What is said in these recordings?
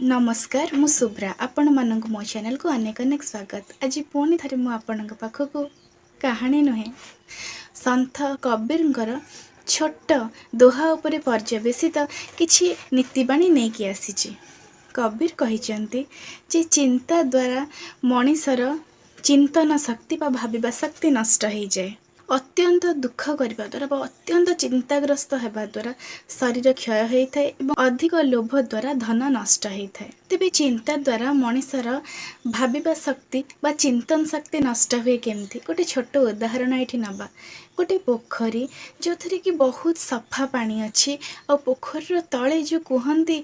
ନମସ୍କାର, ମୁଁ ଶୁଭ୍ରା। ଆପଣମାନଙ୍କୁ ମୋ ଚ୍ୟାନେଲକୁ ଅନେକ ଅନେକ ସ୍ୱାଗତ। ଆଜି ପୁଣି ଥରେ ମୁଁ ଆପଣଙ୍କ ପାଖକୁ କାହାଣୀ ନୁହେଁ, ସନ୍ଥ କବୀରଙ୍କର ଛୋଟ ଦୋହା ଉପରେ ପର୍ଯ୍ୟବେସିତ କିଛି ନୀତିବାଣୀ ନେଇକି ଆସିଛି। କବୀର କହିଛନ୍ତି ଯେ ଚିନ୍ତା ଦ୍ୱାରା ମଣିଷର ଚିନ୍ତନ ଶକ୍ତି ବା ଭାବିବା ଶକ୍ତି ନଷ୍ଟ ହେଇଯାଏ। ଅତ୍ୟନ୍ତ ଦୁଃଖ କରିବା ଦ୍ୱାରା ବା ଅତ୍ୟନ୍ତ ଚିନ୍ତାଗ୍ରସ୍ତ ହେବା ଦ୍ୱାରା ଶରୀର କ୍ଷୟ ହୋଇଥାଏ ଏବଂ ଅଧିକ ଲୋଭ ଦ୍ୱାରା ଧନ ନଷ୍ଟ ହୋଇଥାଏ। ତେବେ ଚିନ୍ତା ଦ୍ୱାରା ମଣିଷର ଭାବିବା ଶକ୍ତି ବା ଚିନ୍ତନ ଶକ୍ତି ନଷ୍ଟ ହୁଏ କେମିତି? ଗୋଟେ ଛୋଟ ଉଦାହରଣ ଏଇଠି ନେବା। ଗୋଟେ ପୋଖରୀ, ଯେଉଁଥିରେ କି ବହୁତ ସଫା ପାଣି ଅଛି, ଆଉ ପୋଖରୀର ତଳେ ଯେଉଁ କୁହନ୍ତି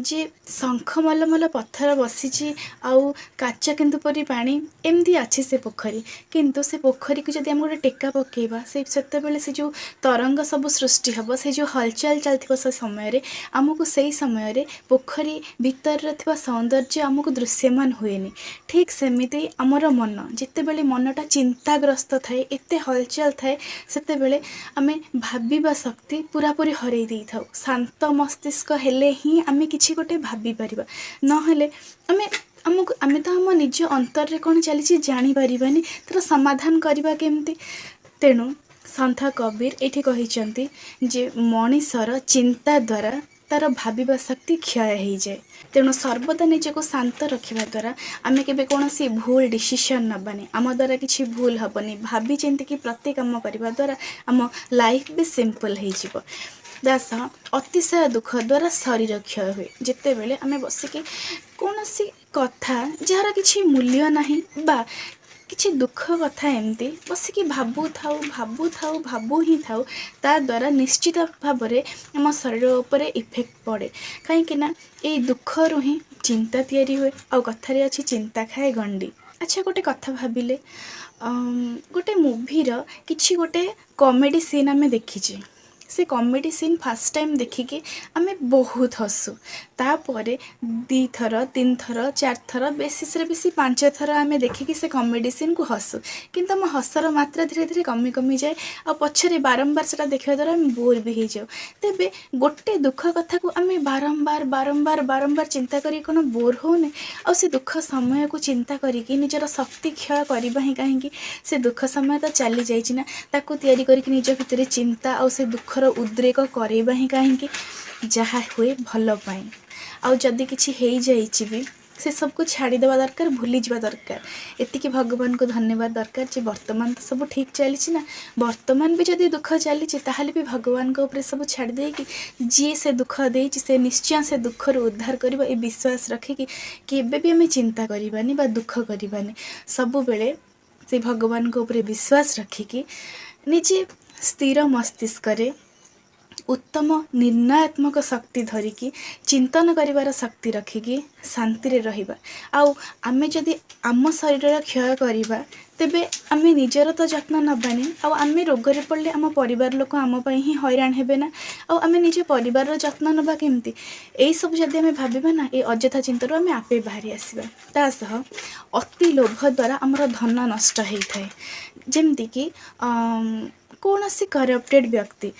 ଯେ ଶଙ୍ଖ ମଲମଲ ପଥର ବସିଛି ଆଉ କାଚ କିନ୍ତୁ ପରି ପାଣି, ଏମିତି ଅଛି ସେ ପୋଖରୀ। କିନ୍ତୁ ସେ ପୋଖରୀକୁ ଯଦି ଆମେ ଗୋଟେ ଟେକା ପକାଇବା, ସେ ସେତେବେଳେ ସେ ଯେଉଁ ତରଙ୍ଗ ସବୁ ସୃଷ୍ଟି ହେବ, ସେ ଯେଉଁ ହଲଚଲ ଚାଲିଥିବ, ସେ ସମୟରେ ଆମକୁ ସେଇ ସମୟରେ ପୋଖରୀ ଭିତରରେ ଥିବା ସୌନ୍ଦର୍ଯ୍ୟ ଆମକୁ ଦୃଶ୍ୟମାନ ହୁଏନି। ଠିକ୍ ସେମିତି ଆମର ମନ, ଯେତେବେଳେ ମନଟା ଚିନ୍ତାଗ୍ରସ୍ତ ଥାଏ, ଏତେ ହଲଚଲ ଥାଏ, ସେତେବେଳେ ଆମେ ଭାବିବା ଶକ୍ତି ପୁରାପୁରି ହରେଇ ଦେଇଥାଉ। ଶାନ୍ତ ମସ୍ତିଷ୍କ ହେଲେ ହିଁ ଆମେ କିଛି ଗୋଟେ ଭାବିପାରିବା, ନହେଲେ ଆମେ ତ ଆମ ନିଜ ଅନ୍ତରରେ କ'ଣ ଚାଲିଛି ଜାଣିପାରିବାନି, ତା'ର ସମାଧାନ କରିବା କେମିତି? ତେଣୁ ସନ୍ଥ କବୀର ଏଇଠି କହିଛନ୍ତି ଯେ ମଣିଷର ଚିନ୍ତା ଦ୍ୱାରା ତା'ର ଭାବିବା ଶକ୍ତି କ୍ଷୟ ହେଇଯାଏ। ତେଣୁ ସର୍ବଦା ନିଜକୁ ଶାନ୍ତ ରଖିବା ଦ୍ୱାରା ଆମେ କେବେ କୌଣସି ଭୁଲ ଡିସିସନ୍ ନେବାନି, ଆମ ଦ୍ୱାରା କିଛି ଭୁଲ ହେବନି। ଭାବି ଚିନ୍ତିକି ପ୍ରତି କାମ କରିବା ଦ୍ୱାରା ଆମ ଲାଇଫ୍ ବି ସିମ୍ପଲ୍ ହେଇଯିବ। ତା ସହ ଅତିଶୟ ଦୁଃଖ ଦ୍ୱାରା ଶରୀର କ୍ଷୟ ହୁଏ। ଯେତେବେଳେ ଆମେ ବସିକି କୌଣସି କଥା ଯାହାର କିଛି ମୂଲ୍ୟ ନାହିଁ ବା କିଛି ଦୁଃଖ କଥା ଏମିତି ବସିକି ଭାବୁଥାଉ, ଭାବୁଥାଉ, ଭାବୁ ହିଁ ଥାଉ, ତା ଦ୍ୱାରା ନିଶ୍ଚିତ ଭାବରେ ଆମ ଶରୀର ଉପରେ ଇଫେକ୍ଟ ପଡ଼େ। କାହିଁକି ନା ଏଇ ଦୁଃଖରୁ ହିଁ ଚିନ୍ତା ତିଆରି ହୁଏ, ଆଉ କଥାରେ ଅଛି, ଚିନ୍ତା ଖାଏ ଗଣ୍ଡି। ଆଚ୍ଛା, ଗୋଟେ କଥା ଭାବିଲେ, ଗୋଟେ ମୁଭିର କିଛି ଗୋଟେ କମେଡ଼ି ସିନ୍ ଆମେ ଦେଖିଛେ। ସେ କମେଡ଼ି ସିନ୍ ଫାର୍ଷ୍ଟ ଟାଇମ୍ ଦେଖିକି ଆମେ ବହୁତ ହସୁ। ତାପରେ ଦୁଇଥର, ତିନିଥର, ଚାରିଥର, ବେଶୀରେ ବେଶୀ ପାଞ୍ଚ ଥର ଆମେ ଦେଖିକି ସେ କମେଡ଼ି ସିନ୍କୁ ହସୁ। କିନ୍ତୁ ଆମ ହସର ମାତ୍ରା ଧୀରେ ଧୀରେ କମି କମିଯାଏ, ଆଉ ପଛରେ ବାରମ୍ବାର ସେଇଟା ଦେଖିବା ଦ୍ୱାରା ଆମେ ବୋର୍ ବି ହେଇଯାଉ। ତେବେ ଗୋଟେ ଦୁଃଖ କଥାକୁ ଆମେ ବାରମ୍ବାର, ବାରମ୍ବାର, ବାରମ୍ବାର ଚିନ୍ତା କରିକି କ'ଣ ବୋର୍ ହେଉନେ? ଆଉ ସେ ଦୁଃଖ ସମୟକୁ ଚିନ୍ତା କରିକି ନିଜର ଶକ୍ତି କ୍ଷୟ କରିବା ହିଁ କାହିଁକି? ସେ ଦୁଃଖ ସମୟ ତ ଚାଲି ଯାଇଛି ନା, ତାକୁ ତିଆରି କରିକି ନିଜ ଭିତରେ ଚିନ୍ତା ଆଉ ସେ ଦୁଃଖର ଉଦ୍ରେକ କରେଇବା ହିଁ କାହିଁକି? ଯାହା ହୁଏ ଭଲ ପାଇଁ। ଆଉ ଯଦି କିଛି ହେଇଯାଇଛି ବି, ସେସବୁକୁ ଛାଡ଼ିଦେବା ଦରକାର, ଭୁଲିଯିବା ଦରକାର। ଏତିକି ଭଗବାନଙ୍କୁ ଧନ୍ୟବାଦ ଦରକାର ଯେ ବର୍ତ୍ତମାନ ତ ସବୁ ଠିକ୍ ଚାଲିଛି ନା। ବର୍ତ୍ତମାନ ବି ଯଦି ଦୁଃଖ ଚାଲିଛି, ତାହେଲେ ବି ଭଗବାନଙ୍କ ଉପରେ ସବୁ ଛାଡ଼ି ଦେଇକି, ଯିଏ ସେ ଦୁଃଖ ଦେଇଛି ସେ ନିଶ୍ଚୟ ସେ ଦୁଃଖରୁ ଉଦ୍ଧାର କରିବ, ଏ ବିଶ୍ୱାସ ରଖିକି କେବେ ବି ଆମେ ଚିନ୍ତା କରିବାନି ବା ଦୁଃଖ କରିବାନି। ସବୁବେଳେ ସେ ଭଗବାନଙ୍କ ଉପରେ ବିଶ୍ୱାସ ରଖିକି ନିଜେ ସ୍ଥିର ମସ୍ତିଷ୍କରେ ଉତ୍ତମ ନିର୍ଣ୍ଣୟାତ୍ମକ ଶକ୍ତି ଧରିକି, ଚିନ୍ତନ କରିବାର ଶକ୍ତି ରଖିକି ଶାନ୍ତିରେ ରହିବା। ଆଉ ଆମେ ଯଦି ଆମ ଶରୀରର କ୍ଷୟ କରିବା, ତେବେ ଆମେ ନିଜର ତ ଯତ୍ନ ନେବାନି, ଆଉ ଆମେ ରୋଗରେ ପଡ଼ିଲେ ଆମ ପରିବାର ଲୋକ ଆମ ପାଇଁ ହିଁ ହଇରାଣ ହେବେ ନା, ଆଉ ଆମେ ନିଜ ପରିବାରର ଯତ୍ନ ନେବା କେମିତି? ଏଇସବୁ ଯଦି ଆମେ ଭାବିବା ନା, ଏ ଅଯଥା ଚିନ୍ତାରୁ ଆମେ ଆପେ ବାହାରି ଆସିବା। ତା ସହ ଅତି ଲୋଭ ଦ୍ୱାରା ଆମର ଧନ ନଷ୍ଟ ହେଇଥାଏ। ଯେମିତିକି କୌଣସି କରପ୍ଟେଡ଼ ବ୍ୟକ୍ତି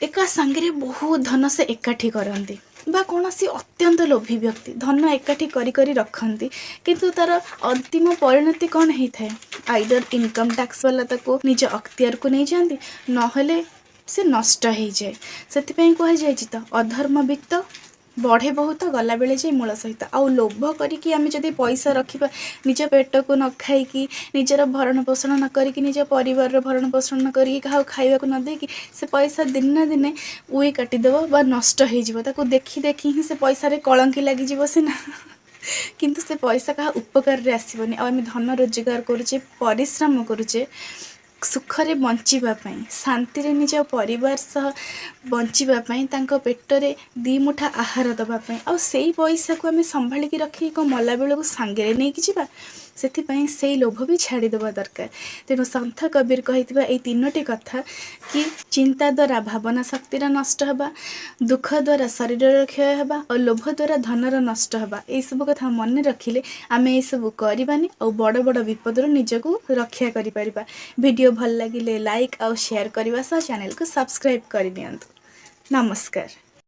ଏକା ସାଙ୍ଗରେ ବହୁତ ଧନ ସେ ଏକାଠି କରନ୍ତି, ବା କୌଣସି ଅତ୍ୟନ୍ତ ଲୋଭୀ ବ୍ୟକ୍ତି ଧନ ଏକାଠି କରି କରି ରଖନ୍ତି, କିନ୍ତୁ ତା'ର ଅନ୍ତିମ ପରିଣତି କ'ଣ ହେଇଥାଏ? ଆଇଦର ଇନକମ୍ ଟ୍ୟାକ୍ସ ବାଲା ତାକୁ ନିଜ ଅକ୍ତିଆରକୁ ନେଇଯାଆନ୍ତି, ନହେଲେ ସେ ନଷ୍ଟ ହେଇଯାଏ। ସେଥିପାଇଁ କୁହାଯାଇଛି ତ, ଅଧର୍ମ ବିତ୍ତ ବଢ଼େ ବହୁତ, ଗଲାବେଳେ ଯାଏ ମୂଳ ସହିତ। ଆଉ ଲୋଭ କରିକି ଆମେ ଯଦି ପଇସା ରଖିବା, ନିଜ ପେଟକୁ ନ ଖାଇକି, ନିଜର ଭରଣ ପୋଷଣ ନ କରିକି, ନିଜ ପରିବାରର ଭରଣ ପୋଷଣ ନ କରିକି, କାହାକୁ ଖାଇବାକୁ ନ ଦେଇକି, ସେ ପଇସା ଦିନେ ନା ଦିନେ ଉଇ କାଟିଦେବ ବା ନଷ୍ଟ ହେଇଯିବ। ତାକୁ ଦେଖି ଦେଖି ହିଁ ସେ ପଇସାରେ କଳଙ୍କି ଲାଗିଯିବ ସିନା, କିନ୍ତୁ ସେ ପଇସା କାହା ଉପକାରରେ ଆସିବନି। ଆଉ ଆମେ ଧନ ରୋଜଗାର କରୁଛେ, ପରିଶ୍ରମ କରୁଛେ ସୁଖରେ ବଞ୍ଚିବା ପାଇଁ, ଶାନ୍ତିରେ ନିଜ ପରିବାର ସହ ବଞ୍ଚିବା ପାଇଁ, ତାଙ୍କ ପେଟରେ ଦୁଇ ମୁଠା ଆହାର ଦେବା ପାଇଁ। ଆଉ ସେଇ ପଇସାକୁ ଆମେ ସମ୍ଭାଳିକି ରଖିକି କ'ଣ ମଲା ବେଳକୁ ସାଙ୍ଗରେ ନେଇକି ଯିବା? ସେଥିପାଇଁ ସେଇ ଲୋଭ ବି ଛାଡ଼ିଦେବା ଦରକାର। ତେଣୁ ସନ୍ଥ କବୀର କହିଥିବା ଏଇ ତିନୋଟି କଥା କି ଚିନ୍ତା ଦ୍ୱାରା ଭାବନା ଶକ୍ତିର ନଷ୍ଟ ହେବା, ଦୁଃଖ ଦ୍ୱାରା ଶରୀରର କ୍ଷୟ ହେବା ଆଉ ଲୋଭ ଦ୍ୱାରା ଧନର ନଷ୍ଟ ହେବା, ଏଇସବୁ କଥା ମନେ ରଖିଲେ ଆମେ ଏଇସବୁ କରିବାନି ଆଉ ବଡ଼ ବଡ଼ ବିପଦରୁ ନିଜକୁ ରକ୍ଷା କରିପାରିବା। ଭିଡ଼ିଓ ଭଲ ଲାଗିଲେ ଲାଇକ୍ ଆଉ ସେୟାର କରିବା ସହ ଚ୍ୟାନେଲକୁ ସବସ୍କ୍ରାଇବ୍ କରିନିଅନ୍ତୁ। ନମସ୍କାର।